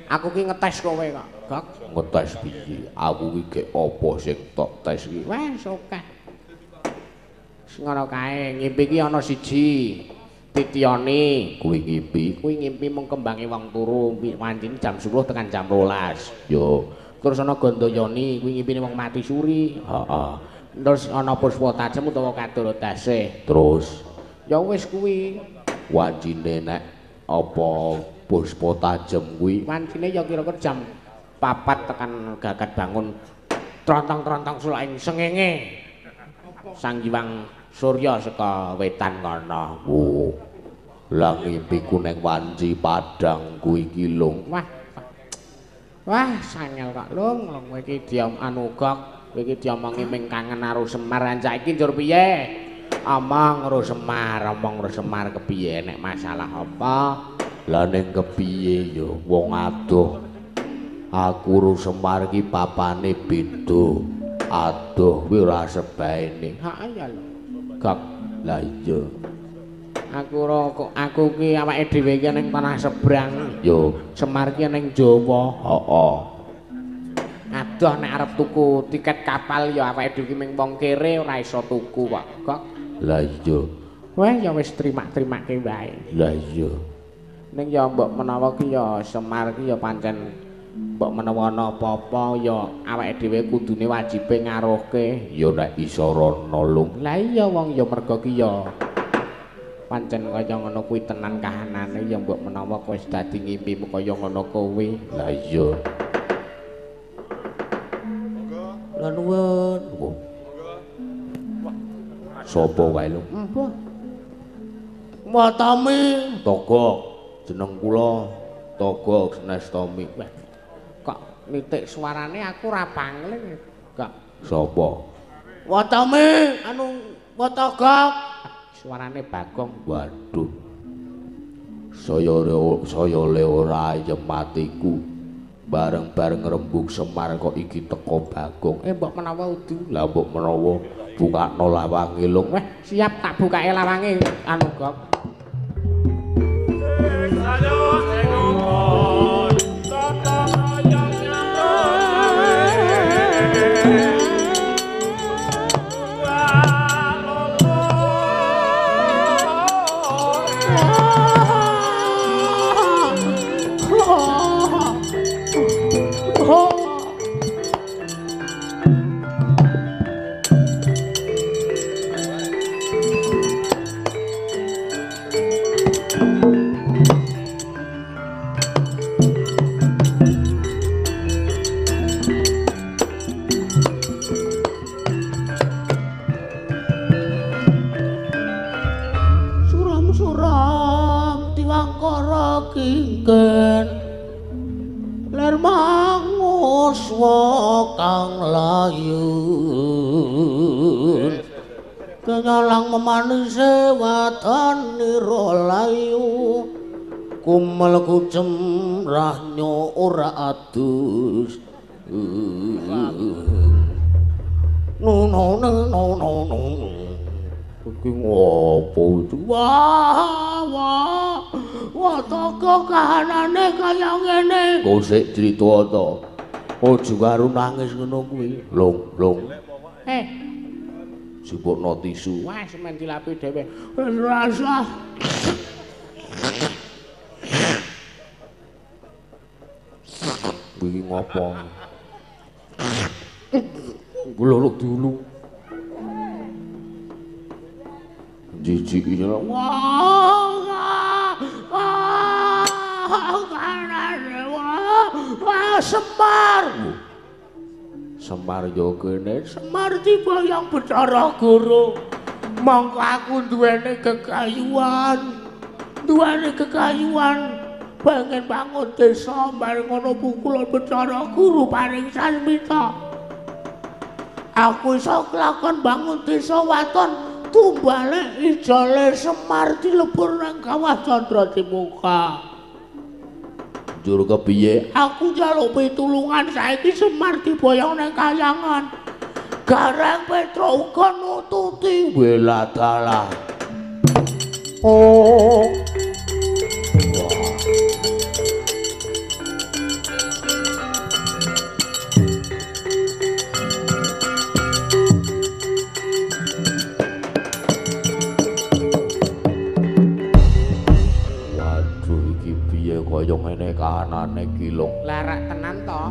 Aku ki ngetes kowe kok, Gok. Ngetes piye? Aku ki gek apa sing tok tes iki? Wes akeh. Sing ngono kae, ngimpi ki ana siji. Titiyane kuwi ngimpi, kuwi ngimpi mung kembange wong turu, wancine jam 10 tekan jam 12. Yo, terus ana Gandayani kuwi ngimpine wong mati suri. Heeh. Terus ana puspa tajem utawa katurodasih. Terus ya wis kuwi wancine nek apa puspa tajem kuwi wancine ya kira-kira jam 4 tekan gagat bangun trontong-trontong sulaing sengenge. Sang Hyang Surya saka wetan kono. Oh. Lah ngimpiku ning wanci padang kuwi iki Lung. Wah. Wah, sangel kok Lung, Lung kowe iki diom anu gok, kowe iki diomongi ming kangen karo Semar saiki njur piye? Omong karo Semar, omong karo Semar kepiye nek masalah apa? Lah ning kepiye ya wong adoh. Aku karo Semar iki papane beda. Adoh kuwi ora sebaene. Ha iya lho. Gok. Lah iya. Aku ora kok aku ki awake dhewe iki ning tanah sebrang. Yo, Semar ki ning Jawa. Heeh. Adoh nek arep tuku tiket kapal ya awake dhewe ki ming wong kere ora iso tuku kok. Gok. Lah iya. Wah ya wis terima-terimake wae. Lah iya. Ning ya mbok menawa ki ya Semar ki ya pancen mbok menawa ana apa-apa ya awake dhewe kudune wajibe ngaruhke. Ya nek iso rono Lung. Lah iya wong ya merga ki ya pancen kaya ngono kuwi tenan kahanane ya mbok menawa kowe wis dadi ngimpimu kaya ngono kuwi. Lah iya. Lah nuwun. Sopo kae Lung? Mbah. Watami Togok jeneng kula Togok Nestomi. Wah. Kok nitik suarane aku ora pangling. Kok sapa? Watami anu Watogok. Suarane Bagong. Waduh. Saya le ora ayem atiku. Bareng-bareng rembug Semar kok iki teko Bagong. Mbok menawa udu. Lah mbok menawa bukakno lawange Lung. Wah, siap tak bukake lawange anu Gok. Ler manguswa kang layun kenyalang memanise wadanira layu kumel kucem rahnyo ora adus no no no no no no iki ngopo itu? Wah wah wah toko kahanane kaya ngene. Kok sik crita to? Aja karo nangis ngono kuwi. Lung lung. Sipukno tisu. Wah semen dilapi dhewe. Wis rasah. Kuwi ngopo? Glolok dulu. Jijik iki. Wah, wah, wah, wah, Semar. Semar yo kene. Semar dibayang Bathara Guru. Mongko aku duwene kekayuan. Duwene kekayuan pengen bangun desa bareng ngono pukulan Bathara Guru paring sasmita. Aku iso kelakon bangun desa waton. Tumbale ijole Semar dilebur nang kawah Candra Dimuka. Njur kepiye? Aku njaluk pitulungan saiki Semar diboyong nang kayangan. Gareng Petro uga nututi. Weladalah. Oh. Kaya ngene kahanane iki Lung. Larak tenan to.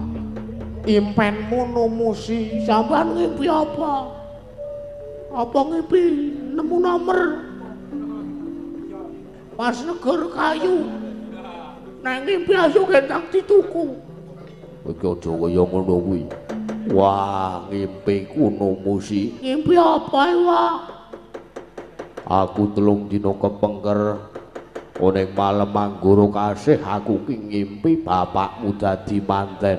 Impenmu numusi sampean ngimpi apa? Apa ngimpi nemu nomor? Pas negur kayu. Nek ngimpi ayo kendang dituku. Iki aja kaya ngono kuwi. Wah, ngimpi ku numusi. Ngimpi apa wah? Aku 3 dina kepengker ning malem Anggara Kasih aku ki ngimpi bapakmu dadi manten.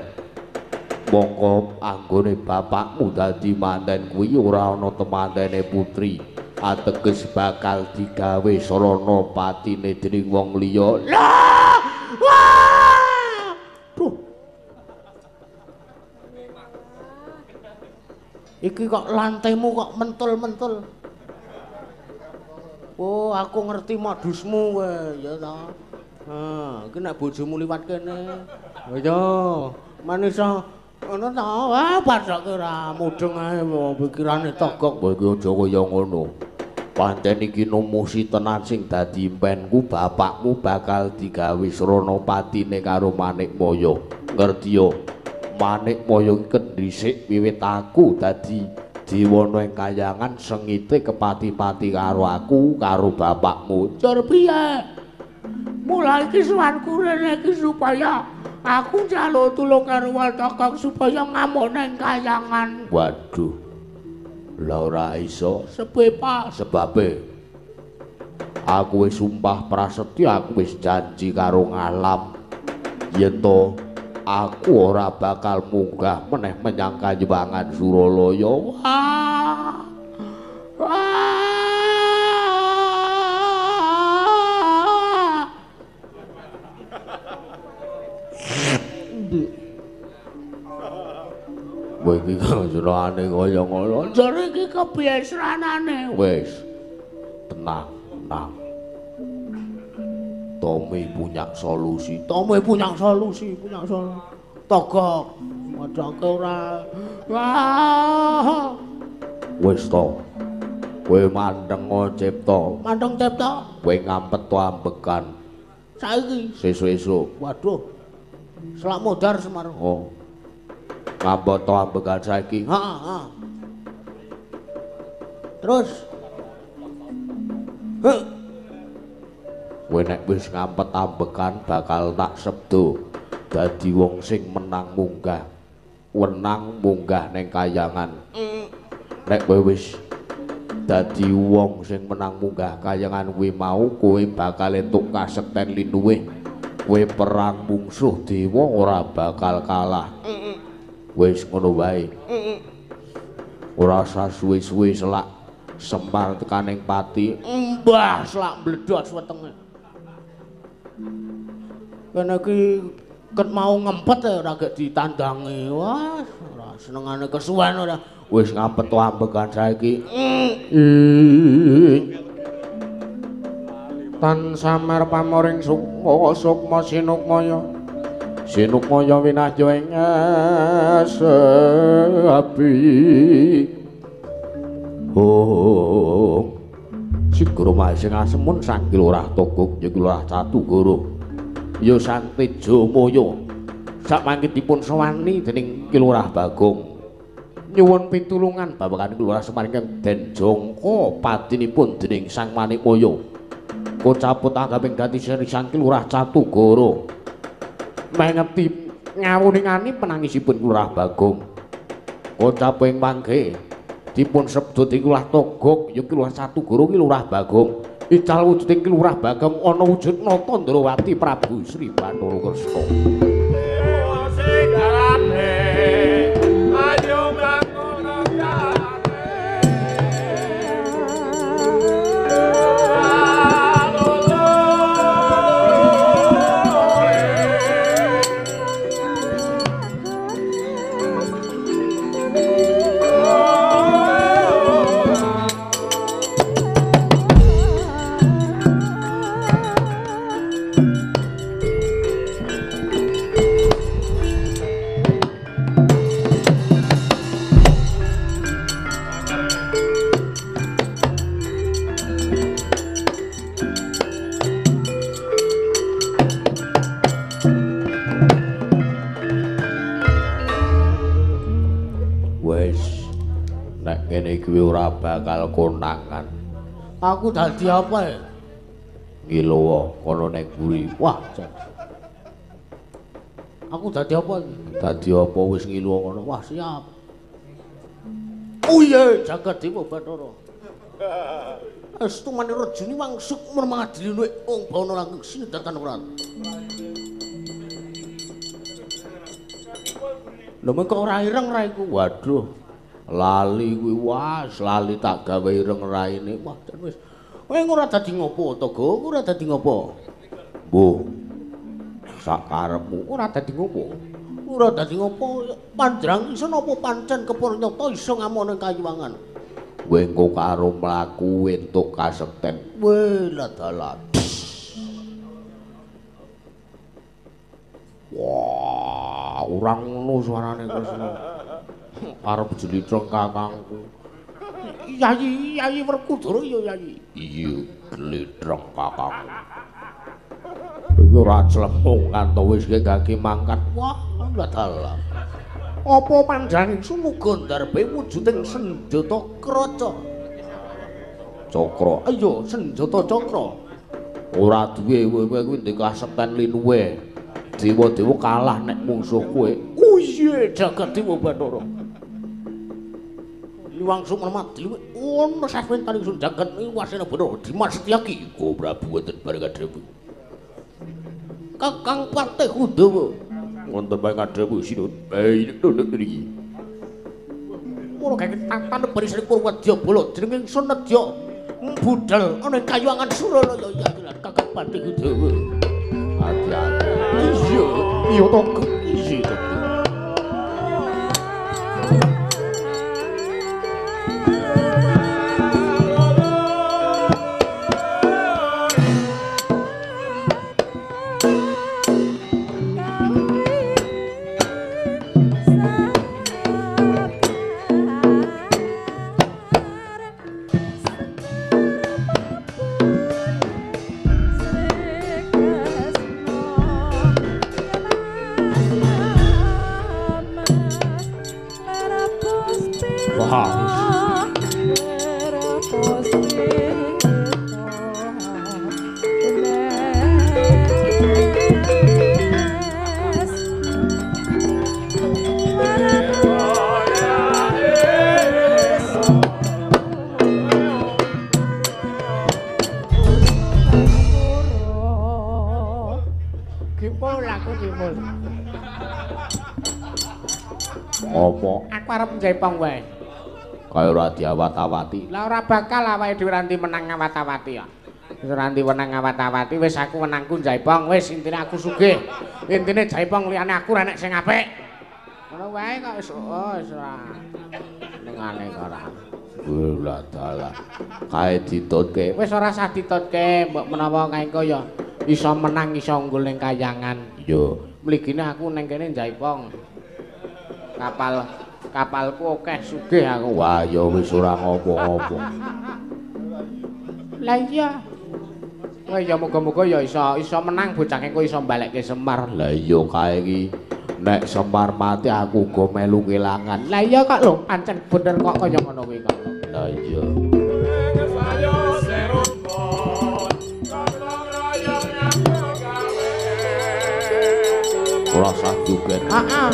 Mongko anggone bapakmu dadi manten kuwi ora ana temantene putri. Ateges bakal digawe sarana patine dening wong liya. Lah! Wah! Duh. Iki kok lantaimu kok mentul-mentul. Oh, aku ngerti modusmu kowe, ya ta. Ha, iki nek bojomu liwat kene. Ya, manisa ngono ta. Wah, padake ora mudeng ae pikirane Togok. Kowe iki aja kaya ngono. Pancen iki numusi tenan sing dadi impenku, bapakmu bakal digawe srana patine karo Manikmaya. Ngerti yo? Manikmaya iki kendhisik wiwit aku dadi dewana ing kayangan sengite kepati-pati karo aku karo bapakmu. Jur piye? Mulai iki suwanku rene iki supaya aku njaluk tulung karo Togok supaya ngamuk ning kayangan. Waduh. Lah ora iso. Sepe, Pak? Sebabe aku wis sumpah prasetya, aku wis janji karo ngalam yen to aku ora bakal munggah meneh menyang Kayuwangan Suralaya. Wah. Wah. Kowe iki jenengane kaya ngono. Jare iki kepiye sranane? Wis. Tenang, tenang. Tommy punya solusi. Tommy punya solusi, punya solusi. Togok, padake ora. Wah. Wis to. Kowe mandeng cipta. Mandeng cipta. Kowe ngampet to ambekan. Saiki sesuk-esuk. Waduh. Selak modar Semar. Oh. Ngampet to ambekan saiki. Heeh, heeh. Terus. Heh. Kowe nek wis ngampet ambekan bakal tak sebdo dadi wong sing menang munggah. Wenang munggah ning kayangan. Nek kowe wis dadi wong sing menang munggah kayangan kuwi mau, kowe bakal entuk kasekten linuwih. Kowe perang mungsuh dewa ora bakal kalah. Wis ngono wae. Ora usah suwe-suwe selak Semar tekaning pati. Mbah selak mbledhos wetenge. Kene iki ket mau ngempet ora gek ditandangi. Wah, ora senengane kesuwen ora. Wis ngampet to ambekan saiki. Tan samar pamoring sukma sukma sinukmaya. Sinukmaya winahya ing api. Oh. Sigara sing asemun Sang Ki Lurah Togok ya Ki Lurah Catunggara. Ya Sang Tejamaya. Samangke dipun sowani dening Ki Lurah Bagong. Nyuwun pitulungan babagan Ki Lurah Semar ingkang den jangka patinipun dening Sang Manikmaya. Kocaput anggaping gati Sang Ki Lurah Catunggara. Mengeti ngawuningani penangisipun Ki Lurah Bagong. Kocap ing mangke dipun sebut Ki Lurah Togok ya Ki Lurah Catunggara Ki Lurah Bagong. Ical wujuding Ki Lurah Bagong ana wujud Nata Ndrawati Prabu Sri Bathara Kresna. Kene iki ora bakal konangan. Aku dadi apa ya? Ngilowa kono ning mburi. Wah, aku dadi apa iki? Dadi apa wis ngiluwa kono. Wah, siap. Oh iya, jagat dewa Bathara. Estu manira juni wangsuk mermadili wong bawana langgeng sinedatan ora. Lho mengko ora ireng ra iku. Waduh. Lali kuwi wah, lali tak gawe ireng raine. Wah, jan wis. Kowe ora dadi ngopo to, Go? Ora dadi ngopo? Mbuh. Sakarepmu ora dadi ngopo. Ora dadi ngopo, pandrang iso napa pancen kepara nyata iso ngamone kayuwangan. Kowe engko karo mlaku entuk kasekten. Weh, ladalah. Wah, ora ngono suarane Kresna. Arep jlitreng kakangku. Yayi, Yayi Werkudara ya Yayi. Iya, jlitreng kakangku. Iki ora clemung kanto wis gage mangkat. Wah, ladalah. Apa panjenengan sumuga ndarbe wujuding senjata kraca? Cakra. Iya, senjata cakra. Ora duwe kowe kuwi ndek kasekten linuwe. Dewa-dewa kalah nek mungsuh kowe. Oh iya, jagat dewa Bathara. Liwang sumermadli ono sawentan ingsun jagat wasena Bathara Dimas Setyaki. Go Prabu wonten bareng kadhawuh. Kakang Patih Kudawa. Wonten bareng kadhawuh sinun. Bae nunduk mriki. Mula kaya tatan baris Purwadyabala jeneng ingsun nedya budhal ana ing kayuwangan Suralaya ya lan Kakang Patih Kudawa. Hati-hati. Iya, iya to. Iya to. Jaipong wae. Kaya ora diawat-awati. Lah ora bakal awake dhewe ranti menang ngawat-awati ya. Wis ranti menang ngawat-awati wis aku menangku Jaipong wis intine aku sugih. Intine Jaipong liyane aku ora nek sing apik. Ngono wae kok wis oh wis ora. Nengane kok ora. Lah dalah. Kae ditutke. Wis ora usah ditutke, mbok menawa kae engko ya iso menang iso unggul ning kayangan. Iya. Mligine aku ning kene Jaipong. Kapalku akeh sugih aku. Wah, ya wis ora ngopo-ngopo. Lah iya. Wah ya muga-muga ya iso menang bocah engko iso balekke Semar. Lah iya kae iki nek Semar mati aku uga melu kelangan. Lah iya kok lho, pancen bener kok kaya ngono kuwi kok. Lah iya. Ora usah joget. Heeh.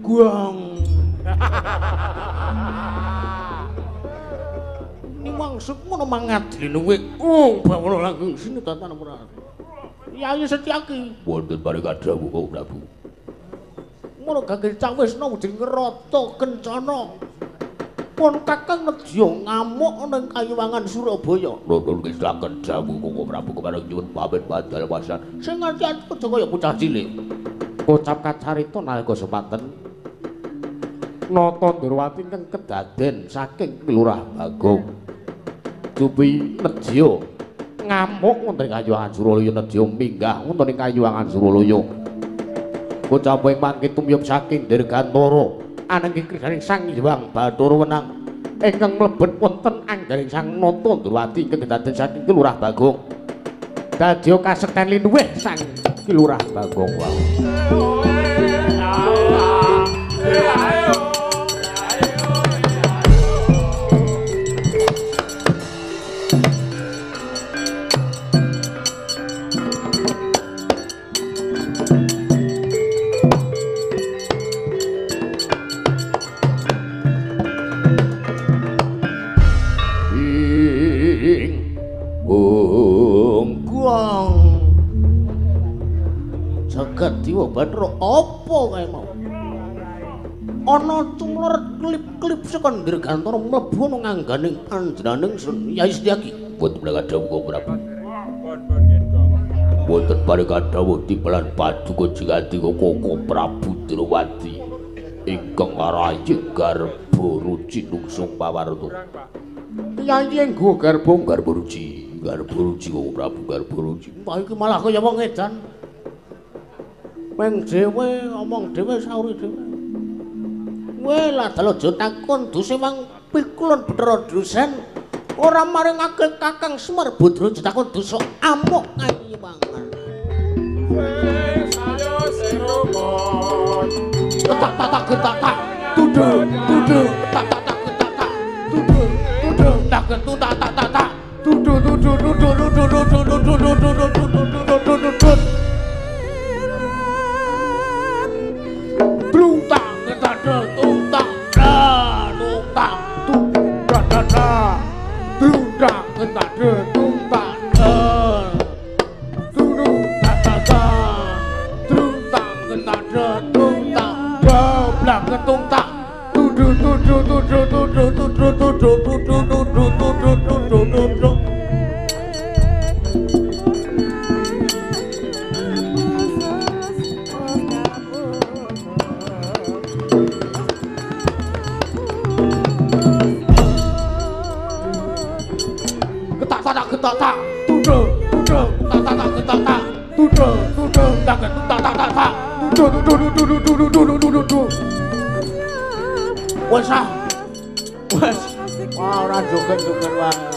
Guang. Niwang sukmono mangadli luwe ung bawana langgeng sinetatan ora. Yayi Setyaki. Wonten bareng kadhawuh Prabu. Sukmana gagil cawisna wujud ngrata kencana. Pun Kakang Nedya ngamuk ning Kayuwangan Surabaya. Nuwun kisaken dawuh Koko Prabu kepareng nyuwun pamit badal wasan. Sing nganti aja kaya bocah cilik. Kocap kacarita nalika semanten Nata Ndorowati ingkang kedaden saking Lurah Bagong. Dupi Nedya ngamuk wonten ing Kayuwangan Suralaya. Nedya minggah wonten ing Kayuwangan Suralaya. Kocap ing mangke tumiyup saking Dirgantara ananging krisaning Sang Hyang Bathara Wenang ingkang mlebet wonten anggaring Sang Nata Ndorowati ingkang kedaden saking Lurah Bagong. Dadya kasekten linuwih Sang Lurah Bagong wau. Jagat Dewa Bathara apa kae mau? Ana cumlur klip-klip saka Dirgantara mlebu ana ngangganing panjenenganing Yai Setyaki. Mboten menawi dawuh Prabu. Mboten paring dawuh tibalan paduka jigati Koko Prabu Drowati ingkang arayi garba ruci nungsung pawarta. Yai nggo garba garba ruci, garba ruci Koko Prabu garba ruci. Wah iki malah kaya wong edan. Meng dhewe omong dhewe sauri dhewe. Kowe lah dalu aja takon dosewang pikulun Bathara Drusen ora maringake Kakang Semar Budra takon dosa amuk kayiwangan. Tak tak tak tak tak tuduh tuduh tak tak tak tak tak tuduh tuduh tak tak tak tak tak tuduh tuduh tuduh tuduh tuduh tuduh tuduh tuduh tuduh tuduh wes ah wes wah ora joget-joget wae.